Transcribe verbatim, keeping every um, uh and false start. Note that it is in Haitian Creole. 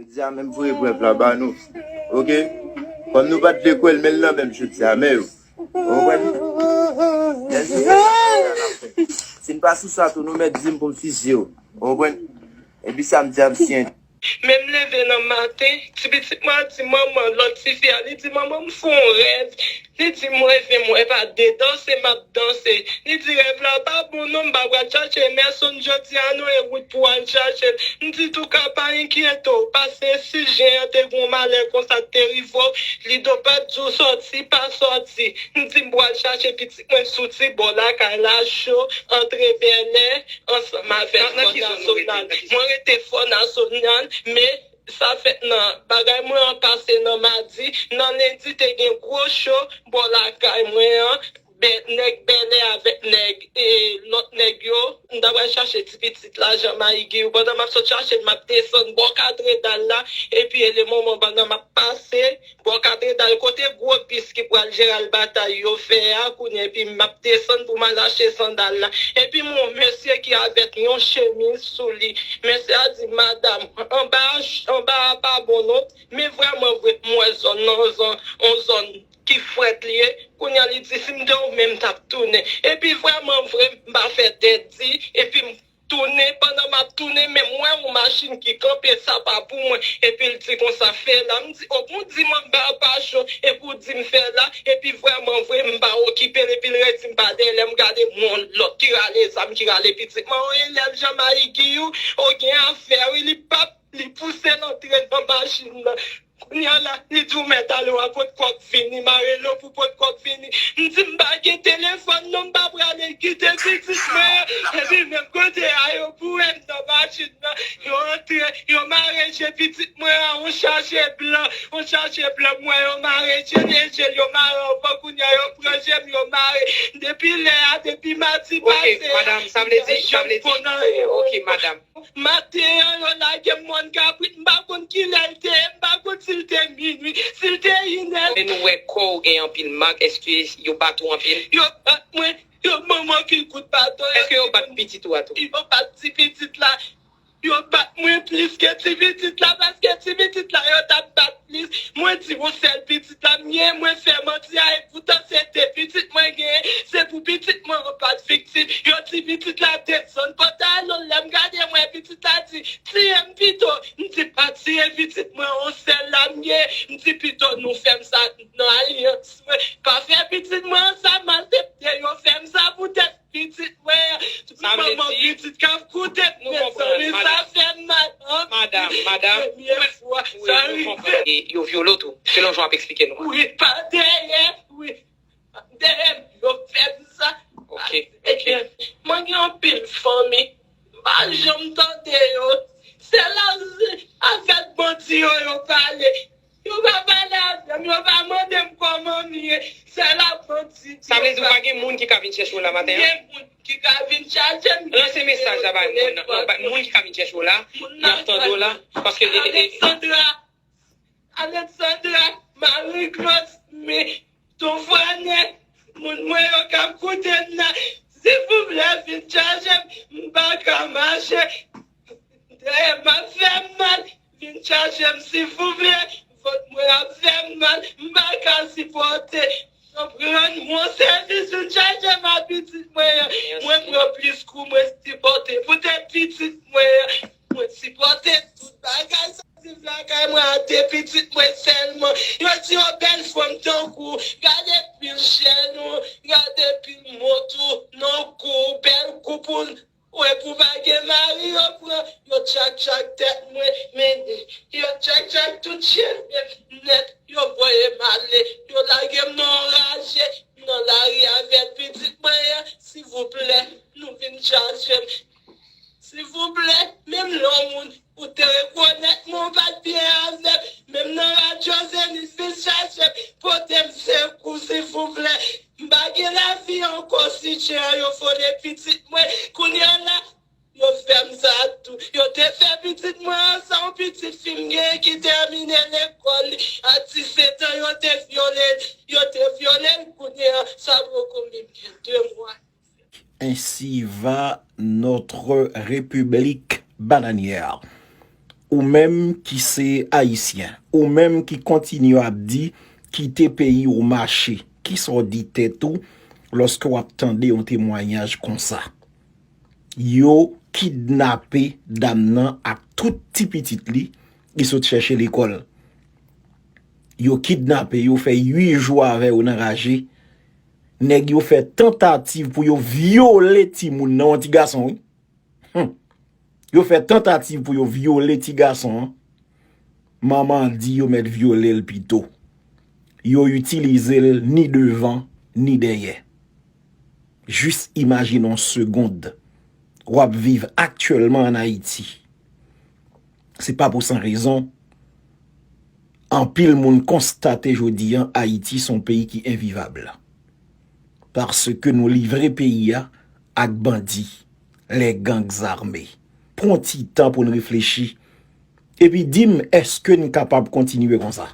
Jodi a menm voye prèv la ba nou. Oke? Kòm nou pa t vle kwè l, men l nan men m jodi a, men yo. Ou konprann? Lè n sou sa n ap fè. Si n pa sou sa tou, nou mèt di m pou m fizye w. Ou konprann? Epi samdi a m siyen. Men m leve nan maten, ti pitit mwen an di manman, lòt tifi a, li di, "Manman, m fè yon rèv." Li di, "M reve, m wè pa de danse, m ap danse." Li di, "Rèv la pa bon non, m pa pral chache Emerson jodi a non, e wout pou w al chache l." M di, "Touka, pa enkyete w, pase si jen an te gen yon malè konsa k te rive w, Lido pa t di w sòti, pa sòti." M di, "M pral chache pitit mwen sou ti bò lakay la, cho, antre Bèlè, ansanm avèk Fò Nasyonal." Mwen rete Fò Nasyonal, men sa fèt nan bagay mwen an pase nan madi, nan lendi te gen gwo cho bò lakay mwen an, bè-, nèg Bèlè avèk nèg, e, lòt nèg yo, m ta pral chache ti pitit la, Jan Mayigi yo. Pandan m ap sot chache l, m ap desann bò katredal la, epi eleman pandan m ap pase bò katredal kote gwo bis ki pral Jeral Batay yo fè a, kounye epi m ap desann pou m al achte sandal la. Epi m wè yon mesye ki avèk yon chemiz sou li. Mesye a di, "Madanm, anba, anba a pa bon non." Men vrèman vre, m wè zòn nan, yon zòn, yon zòn ki frèt li ye. Kounye a li di, "Si m te ou menm, m t ap tounen." Epi vrèman vre, m pa fè tèt di, epi m tounen, pandan m ap tounen, men m wè yon machin ki kanpe, sa pa pou mwen. Epi l di konsa, "Fè la." M di, "O, pou w di m anba a pa cho, epi w di m fè la." Epi vrèman vre, m pa okipe l, epi l redi m pa dèyè. Lè m gade, m wè yon lòt ki rale zam, ki rale pitit mwen, "O, elèv Jan Mayigi ou, o, gen afè wi." Li p ap, li pouse l antre nan machin nan. Kounye a la, li di w mèt ale, w a pot kòk vini, mare lo pou pot kòk vini. M di, "M pa gen telefòn non, m pa prale kite pitit mwen an." Epi menm kote a, yo boure m nan machin nan, yo antre, yo mare je pitit mwen an, yon chaje blan, yon chaje blan, m wè yo mare je l, e je l yo mare anvan, kounye a yo pran je m, yo mare. Depi lè a, depi madi pase a, madanm, sa vle di, sa vle di, ok, madanm. Maten an, yo lage m mòn kabrit, m pa konn kilè l te ye, m pa konn si l te minui, si l te inè. Men nou wè kò w gen anpil mak, èske yo bat ou anpil? Yo bat mwen, yo ban m anpil kout baton. Èske yo bat pitit ou a tou? Yo bat ti pitit la. Yo bat mwen plis ke ti pitit la, paske ti pitit la, yo t ap bat plis. Mwen di, yon sèl pitit la m genyen, mwen fè manti a, e poutan se de pitit mwen genyen, se pou pitit mwen an pa t viktim. Yo di pitit la desann pantalon l, lè m gade mwen, pitit la di, "Tiye m pito." M di, "Pa tiye pitit mwen, yon sèl la m genyen." M di, "Pito nou fè m sa nan alyans mwen. Pa fè pitit mwen an sa, maltrete yo fè m sa poutèt pitit mwen an." Sa vle di, manman pitit k ap koute m, mezanmi, sa fè m mal anpil. Madanm, madanm, premye fwa sa rive. E yo vyole w tou, selon jan w ap eksplike nou an. Wi, pa dèyè, wi. Dèyè m, yo fè m sa. Ok, ok. Mwen gen anpil fanmi, m pa janm tande yo. Se la avèk bandi yo, yo pale. Yo pa pale avè m, yo pa mande m kòman m ye. Se la bandi. Sa vle di w pa gen moun ki ka vin chèche w la maten an? Gen moun ki ka vin chache m. Lanse mesaj la bay moun nan. Non, pa, moun ki ka vin chèche w la, y ap tande w la. Paske, e, e, Alexandra, Alexandra, Marie Claude, men, Ton Frane, moun mwen yo k ap koute m nan, silvouplè, vin chache m, m pa ka mache. Dèyè m ap fè m mal, vin chache m, silvouplè. Vant mwen ap fè m mal, m pa ka sipòte. Rann mwen sèvis, vin chache m ak pitit mwen an. Mwen pran plis kou, mwen sipòte. Poutèt pitit mwen an, mwen sipòte tout bagay sa. Viv lakay mwen a de pitit mwen sèlman. Yo di yon bèl fanm tankou, gade pil chèn ou, gade pil mont ou, nan kou, bèl koup ou. Ou wè pou pa gen mari, yo pran, yo tchak tchak tèt mwen, men yo tchak tchak tout cheve m nèt, yo voye m ale, yo lage m nan yon raje, m nan lari avèk pitit mwen an, silvouplè, nou vin chache m. Silvouplè, menm lè yon moun ou te rekonèt mwen, ou pa t byen avè m, menm nan radyo Zenith, vin chache m, pote m sekou, silvouplè. M pa gen lavi ankò, si chen an yo vole pitit mwen. Kounye a la, yo fè m sa tou. Yo te fè pitit mwen an, sa yon pitit fi m genyen ki tèmine lekòl li. A disèt an, yo te vyole l. Yo te vyole l, kounye a, sa poko menm gen de mwa. Ainsi va notre République bananière. Ou menm ki se Ayisyen, ou menm ki kontinye ap di kite peyi w mache, kisa w di tèt ou lòske w ap tande yon temwayaj konsa? Yo kidnape dam nan ak tout ti pitit li, li sot chèche lekòl. Yo kidnape yo, fè uit jou avè yo nan raje. Nèg yo fè tantativ pou yo vyole timoun nan, yon ti gason, wi. Hmm. Yo fè tantativ pou yo vyole ti gason an. Manman an di yo mèt vyole l pito. Yo itilize l ni devan, ni dèyè. Jis imajine yon segond. W ap viv aktyèlman ann Ayiti. Se pa pou san rezon, anpil moun konstate jodi an, Ayiti se yon peyi ki envivab. Paske nou livre peyi a ak bandi, les gangs armés. Pran ti tan pou n reflechi. Epi di m, èske n kapab kontinye konsa?